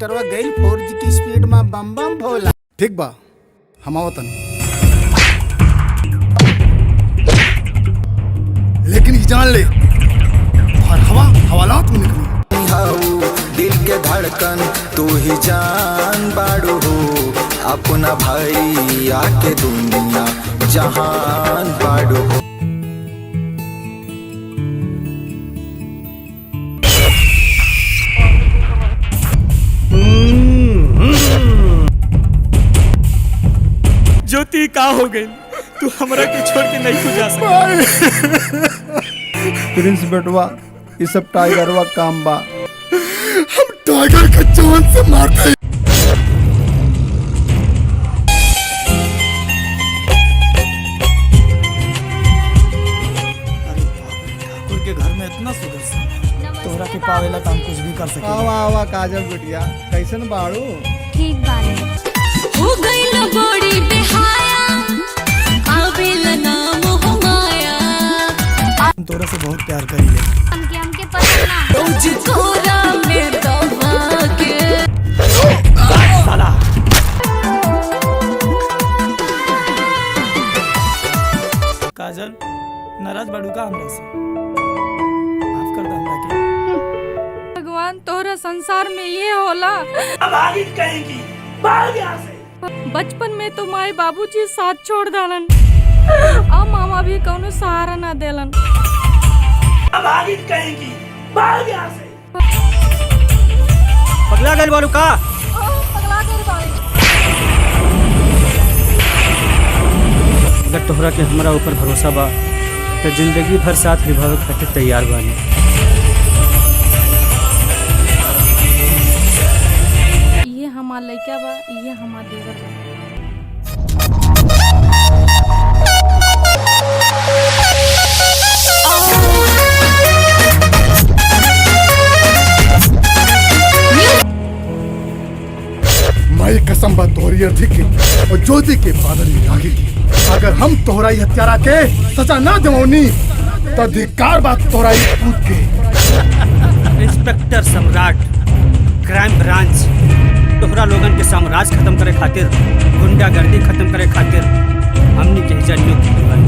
ट्रैक्टरवा गइल 4G की speed में बम बम भोला। ठीक बा, हम आवत तनी, लेकिन ई जान ले और हवा हवालात में निकली। हऊ दिल के धड़कन तू ही जान बाड़ू हो, अपना भैया के दुनिया जहान बाड़ू हो। ज्योति का हो गई, तू हमरा के छोड़ के नहीं जा सकता। प्रिंस बेटवा, ये सब टाइगरवा काम बा। हम टाइगर के जान से मारते। ठाकुर के घर में इतना सुगर सामान, तोहरा के पावेला तो हम कुछ भी कर सके। आवा आवा काजल बिटिया, कैसन बाड़ू? ठीक बानी। हो गइल बड़ी बेहाया, आवेला नाम हो माया। हम तोरा से बहुत प्यार करीले। हमके हमके पसंद ना। रोज कोरा में दबा के। साला काजल, नाराज बाड़ू का हमरा से? माफ कर दे हमरा के। भगवान, तोहरा संसार में ये होला। बचपन में तो माए बाबूजी साथ छोड़ दलन, अब मामा भी कौनो सहारा ना देलन। पगला गइल बाड़ू का? अगर तोहरा के हमरा ऊपर भरोसा बा तो जिंदगी भर साथ निभावे खातिर तैयार बानी। ये हमार लइका बा, ये हमार देवर बा। माई कसम बा तोहरी अर्थी के और ज्योति के बादल में रागी की, अगर हम तोहरा ई हत्यारा के सजा ना दिवानी तो अधिकार बा तोहरा ई पूत के। इंस्पेक्टर सम्राट क्राइम ब्रांच तोहरा लोगन के साम्राज्य खत्म करे खातिर, गुंडागर्दी खत्म करे खातिर हमनी के हिजा नियुक्त बानी।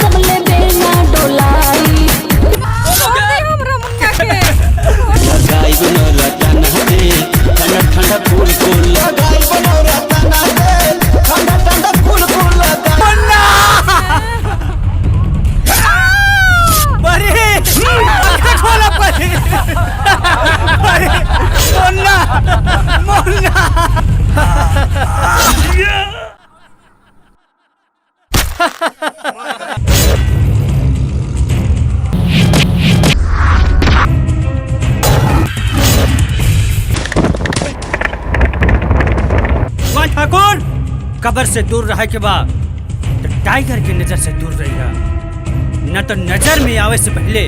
लगले बेना डोलाई। छोड़ दे हमरा मुन्ना के। खोला परी, अरे मुन्ना मुन्ना। भगवान ठाकुर, कब्र से दूर रहे के बाद तो टाइगर की नजर से दूर रहिया, न तो नजर में आवे से पहले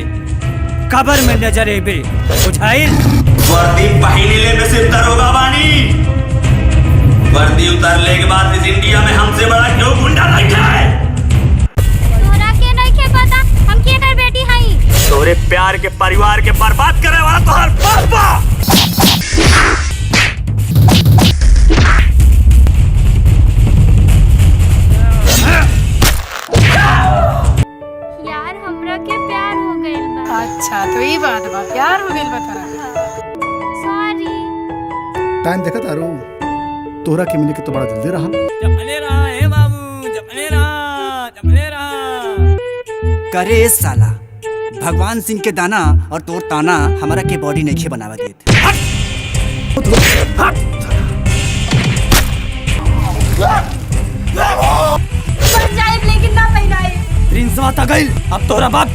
कब्र में नजर एबे, बुझाइल? वर्दी पहने ले में सिर्फ दरोगा बानी, वर्दी उतारले के बाद इस इंडिया में हमसे बड़ा क्यों गुंडा नहीं है। तोहरा के नइखे पता हम केकर बेटी हई। तोरे प्यार के परिवार के बर्बाद करे वाला तोहर बाप बा। यार, हमरा के प्यार हो गइल बा। अच्छा तो ये बात बा, प्यार हो गइल बा तोरा। सॉरी। टाइम देखा तारू, तोहरा के मिले के तो बड़ा जल्दी रहा। जमले रहा है बाबू, जमले रहा, जमले रहा। करे साला, भगवान सिंह के दाना और तोर ताना हमारा के बॉडी नहीं बनावा देत। मर जाए लेकिन ना पहनाए। प्रिंसवा त गइल, अब तोहरा बाप के